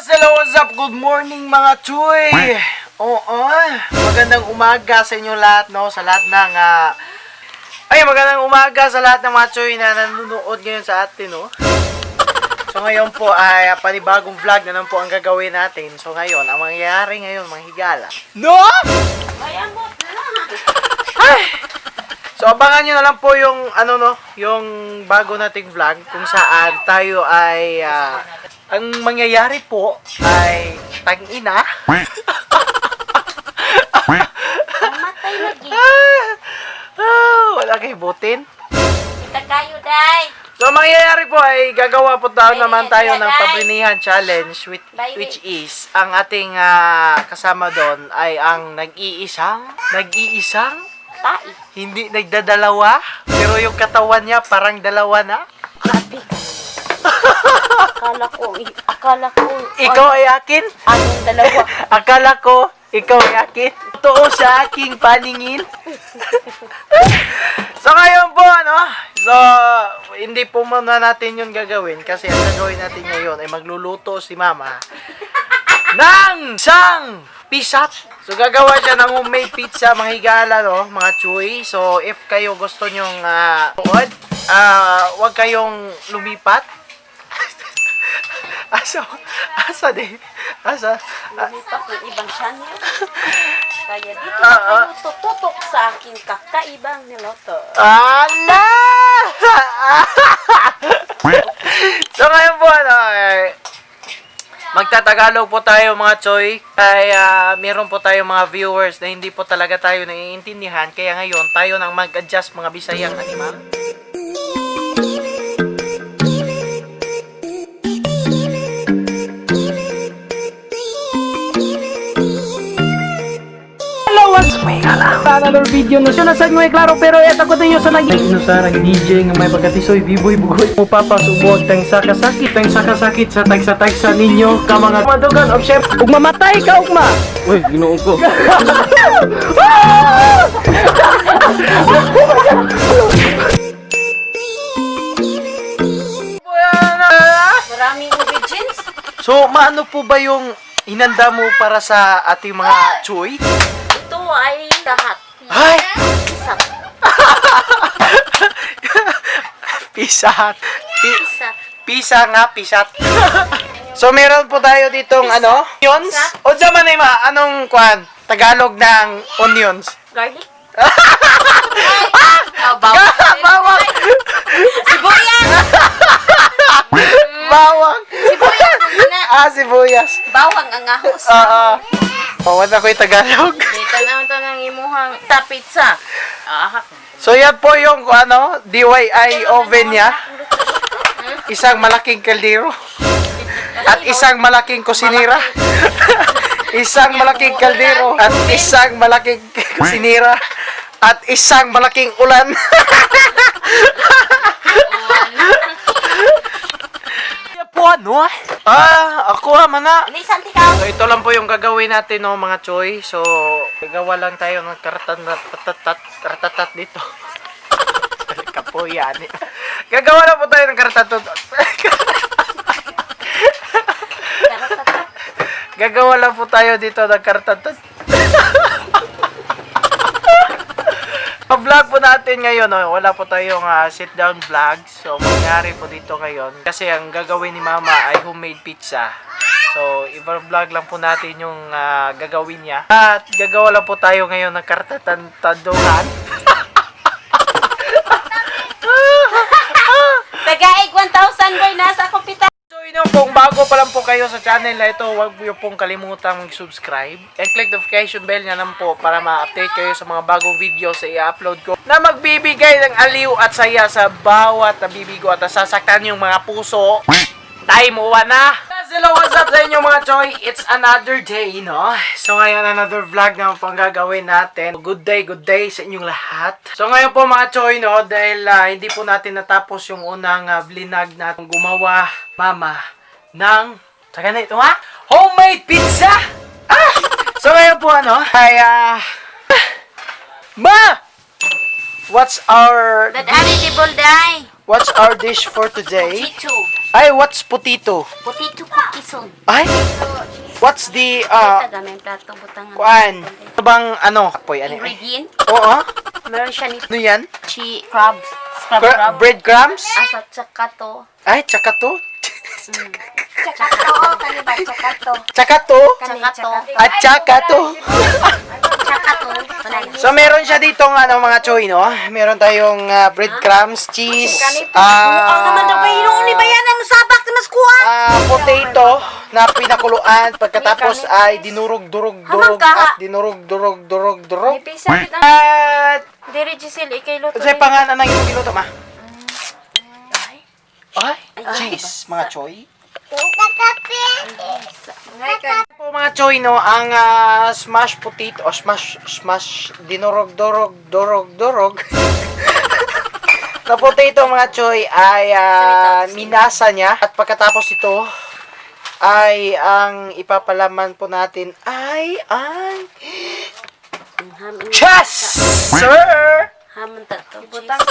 Yes, hello, what's up? Good morning, mga chuy! Oo, magandang umaga sa inyo lahat, no? Sa lahat ng, ay, magandang umaga sa lahat ng mga chuy na nanonood ngayon sa atin, no? So ngayon po ay panibagong vlog na naman po ang gagawin natin. So ngayon, ang mangyayari ngayon, mga higala. No? Ay, ambot na lang. Ay! So abangan nyo na lang po yung ano, no, yung bago nating vlog kung saan tayo ay ang mangyayari po ay tang-ina. Mamatay lagi. Wala kay butin. Kita kayo, day. So ang mangyayari po ay gagawa po tayo Bye, naman tayo ng bye. pabrinihan challenge which, Bye, which is ang ating kasama doon ay ang nag-iisang nag-iisang Tai. hindi nagdadalawa, pero yung katawan niya parang dalawa na. Grabe ka naman. Akala ko, Ikaw ay akin. Anong dalawa? Akala ko, ikaw ay akin. Totoo sa aking paningin. So ngayon po, ano? So, hindi po muna natin yung gagawin kasi ang gagawin natin ngayon ay magluluto si Mama ng isang pizza. So, gagawa siya ng homemade pizza, mga higala, no? Mga chuy. So, if kayo gusto nyong huwag kayong lumipat. Asa, asa di? Asa? Lumipat ng ibang channel. Kaya dito Ah, na kayo tututok sa aking kakaibang niloto. Ala! So ngayon po, ano, eh, magtatagalog po tayo, mga choy. Kaya meron po tayo mga viewers na hindi po talaga tayo naiintindihan. Kaya ngayon, tayo nang mag-adjust, mga Bisayang animal. Hello, what's Another video no siya nasad mo klaro pero eto ko ninyo sa nag Inusarang DJ nga may pagkatisoy biboy bugoy mo papasubuag tang sakasakit tang sakasakit sa tagsa-tagsa ninyo ka mga madugan og syempre ug mamatay ka ugma. Uy, ginoo ko. Maraming ingredients. So maano po ba yung hinanda mo para sa ating mga chuy? Ito ay lahat. Ay! Isa. Pisat. Isa. Pisa nga, pisat. So meron po tayo ditong ano? Onions? O man ay ma, anong kwan? Tagalog ng onions. Garlic. Ah, bawang. Bawang! Sibuyas! Bawang! Sibuyas! Ang Ah, sibuyas. Bawang ang ahos. Oo. Oh, wala ko yung Tagalog. Dito na ito ng imuhang tapitsa. Ah, So yan po yung ano, DIY oven niya. Isang malaking kaldero. At isang malaking kusinira. Isang malaking kaldero. At isang malaking kusinira. At isang malaking ulan. Yan po ano ah? Ah, ako ah, mana. Ano isang tikaw? So ito lang po yung gagawin natin, no, mga choy. So gagawa lang tayo ng karatan ratatat ratatat dito. Kapuyan. Gagawa lang po tayo ng karatatat. Gagawa lang po tayo dito ng karatatat. Ang vlog po natin ngayon, no, wala po tayong sit down vlog. So mangyari po dito ngayon kasi ang gagawin ni Mama ay homemade pizza. So, i-vlog lang po natin yung gagawin niya. At gagawa lang po tayo ngayon ng kartatantaduhan. Tagaig 1,000 boy nasa akong pita. So, yun yung kung bago pa lang po kayo sa channel na ito, huwag niyo pong kalimutang mag-subscribe and click notification bell niya lang po para ma-update kayo sa mga bagong videos na i-upload ko na magbibigay ng aliw at saya sa bawat nabibigo at nasasaktan yung mga puso. Time uwa na! Yes, hello, what's up sa inyo, mga choy? It's another day, no? So ngayon, another vlog na po ang gagawin natin. Good day sa inyong lahat. So ngayon po, mga choy, no? Dahil hindi po natin natapos yung unang vlog natin gumawa, mama, ng, saka na ito ha? Homemade pizza! Ah! So ngayon po ano, ay Ma! What's our Dadali di bolday. What's our dish for today? Chichu. Ay, what's potato? Potato cookies on. Ay, what's the, Ito gamay plato butang. kuan? Ano bang, ano? Apoy, ano? Ay. Ingredient. Oo. Meron siya ni Ano yan? chi crabs. Scrub crab. Breadcrumbs? Asa tsaka to. Ay, tsaka to. Tsaka to, kani ba? Tsaka to. Tsaka to. Tsaka to. At tsaka to. Tsaka to. So, meron siya dito ng ano, mga choy, no? Meron tayong breadcrumbs, cheese, Ang naman daw kayo ni ba yan ang sabak na mas kuha? Potato na pinakuluan pagkatapos ay dinurog-durog-durog at dinurog-durog-durog-durog. Pisa gid ang At diri Giselle ikay luto. sa pangalan ang imong giluto ma? Ay, cheese, mga choy. Po mga choy no, ang smash potato o smash smash dinurog durog durog durog na potato mga choy ay minasa niya at pagkatapos ito ay ang ipapalaman po natin ay ang chess sir. Hamon ta to. Butang.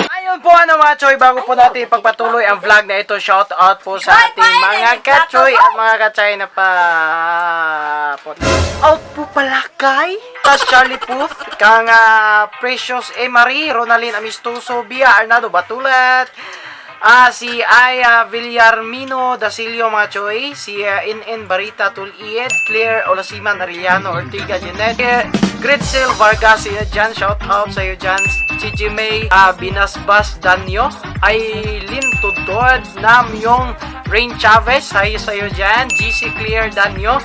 Ayun po ano mga choy, bago po natin ipagpatuloy ang vlog na ito, shout out po sa ating mga kachoy at mga kachay na pa po. Out po pala kay Tas Charlie Puth, kang Precious E. Marie, Ronalyn Amistoso, Bia Arnado Batulat, si Aya Villarmino Dasilio mga choy, si NN Barita Tulied, Claire Olasiman Arellano Ortiga Jeanette, Gretzel Vargas iyo dyan, shout out sa iyo dyan, si Jimay Binasbas Danyo, Aileen Tudod, Nam Yong Rain Chavez, hi sa iyo dyan, GC Clear Danyo,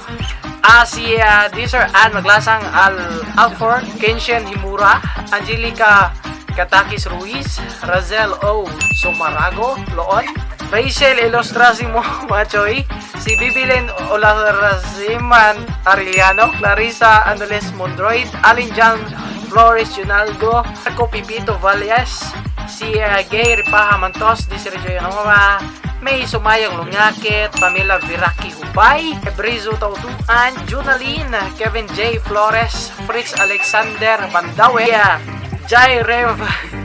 si Deezer Ann Maglasang Al Alford, Kenshin Himura, Angelica Katakis Ruiz, Razel O. Sumarago, Loon, Rachel Ilustrasimo Machoy, si Bibilin Olaraziman Arellano, Clarissa Andoles Mondroid, Alin Jan Flores Junalgo, Marco Pipito Valles, si Gay Ripaha Mantos, di Sergio Yanova, May Sumayang Lungakit, Pamela Viraki Hubay, Brizo Tautuan, Junaline, Kevin J. Flores, Fritz Alexander Bandawe, Jai Rev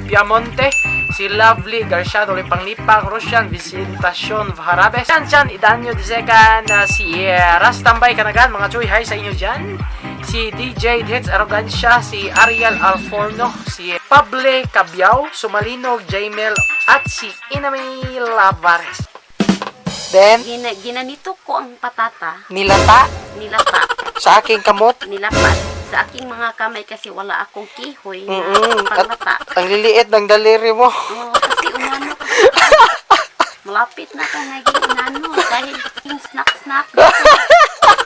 Piamonte, si Lovely Garcia Dolipanglipang, Rosian Visitacion Harabes, Chan Chan Idanyo Disecan, si Rastambay Kanagan, mga chuy, hi sa inyo dyan. Si DJ Hits Arrogancia, si Ariel Alforno, si Pable Cabiao, Sumalinog Jamel, at si Inami Lavares. Then, Ginanito ko ang patata, nilata nilata, sa aking kamot. nilapat sa aking mga kamay kasi wala akong kihoy na At panglata. ang liliit ng daliri mo. Oo, kasi umano kasi. Malapit na akong naging inano dahil yung snack-snack.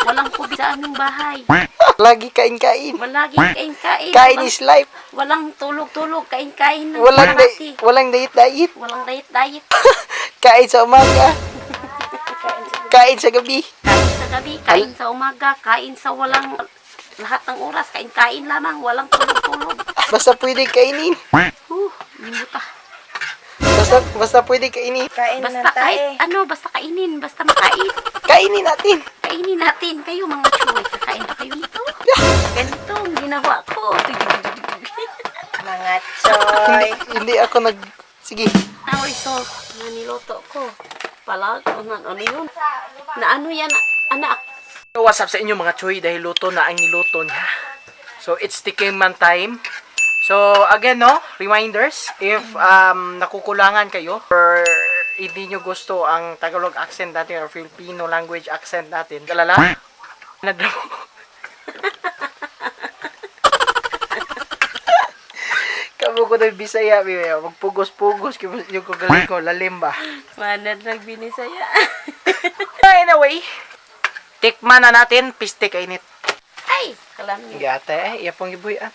Walang kubit sa aming bahay. Lagi kain-kain. Walagi kain-kain. Kain is life. Walang tulog-tulog, kain-kain ng Walang parati. walang diet-diet. Walang diet-diet. Kain sa umaga. Kain sa gabi. Kain sa gabi, kain sa umaga, kain sa walang lahat ng oras, kain-kain lamang, walang tulog-tulog. Basta pwede kainin. Huh, limuta. Basta, basta pwede kainin. Kain Basta na kahit tae. ano, basta kainin, basta makain. Kainin natin. Kainin natin kayo mga chuy. Kakain ba kayo nito? Ganito ang ginawa ko. Mga choy. Hindi, hindi ako nag... Sige. Ang result na niluto ko. Pala, ano, ano yun? Na ano yan, anak? So, what's up sa inyo mga chuy dahil luto na ang niluto niya. So, it's tikiman time. So, again, no, reminders, if nakukulangan kayo or hindi nyo gusto ang Tagalog accent natin or Filipino language accent natin, alala? Kamo ko na Bisaya, biya. Magpugos-pugos, yung kagaling ko, lalim ba? Manad nagbinisaya. Anyway, tikman na natin, piste kainit. Ay, kalam niyo. Gata eh, iya pong ibuyan.